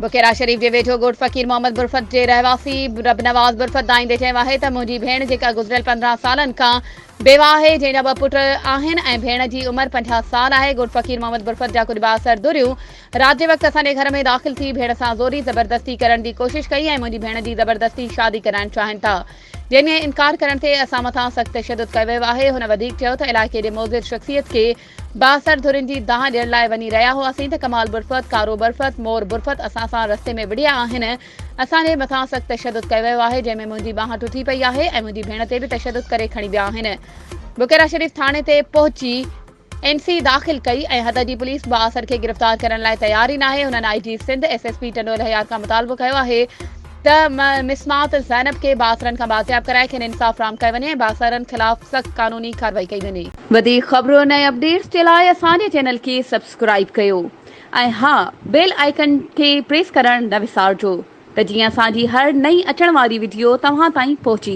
بڪيرا شريف جي ويجهو ڳوٺ فقير محمد برفت جي رهواسي ربنواز برفت دانهيندي چيو آهي ته منهنجي ڀيڻ جيڪا گذريل 15 سالن کان بيواهه آهي جنهن جا ٻه پٽ آهن ۽ ڀيڻ جي عمر 50 سال آهي ڳوٺ فقير محمد برفت جا ڪجهه بااثر ڌريون رات جي وقت اسان جي گهر ۾ داخل ٿي ڀيڻ سان زوري زبردستي ڪرڻ جي ڪوشش ڪئي ۽ منهنجي ڀيڻ جي زبردستي شادي ڪرائڻ چاهين ٿا جنهن ۾ انڪار ڪرڻ تي اسان مٿان سخت تشدد ڪيو ويو آهي. هن وڌيڪ چيو ته علائقي جي معزز شخصيت کي بااثر ڌرين جي دانهن ڏيڻ لاء وڃي رهيا هئاسين ته ڪمال برفت، ڪارو برفت، مور برفت اسان سان رستي ۾ وڙهيا آهن، اسان جي مٿان سخت تشدد ڪيو ويو آهي، جنهن ۾ منهنجي ٻانهن ٽٽي پئي آهي ۽ منهنجي ڀيڻ تي به تشدد ڪري کڻي ويا آهن. بڪيرا شريف ٿاڻي تي پهچي اين سي داخل ڪئي ۽ حد جي پوليس بااثر کي گرفتار ڪرڻ لاء تيار ئي ناهي هنن I G Sindh S S P Tando Allahyar کان مطالبو ڪيو آهي ته مسمات زينب کي بااثرن کان بازياب ڪرائي کين انصاف فراهم ڪيو وڃي ۽ بااثرن خلاف سخت قانوني ڪارروائي ڪئي وڃي. وڌيڪ خبرن ۽ اپڊيٽس جي لاء اسان جي چينل کي سبسڪرائيب ڪيو ۽ ها بيل آئيڪن کي پريس ڪرڻ نه وسارجو ته جيئن اسان جي هر نئين اچڻ واري وڊيو توهان تائين پهچي.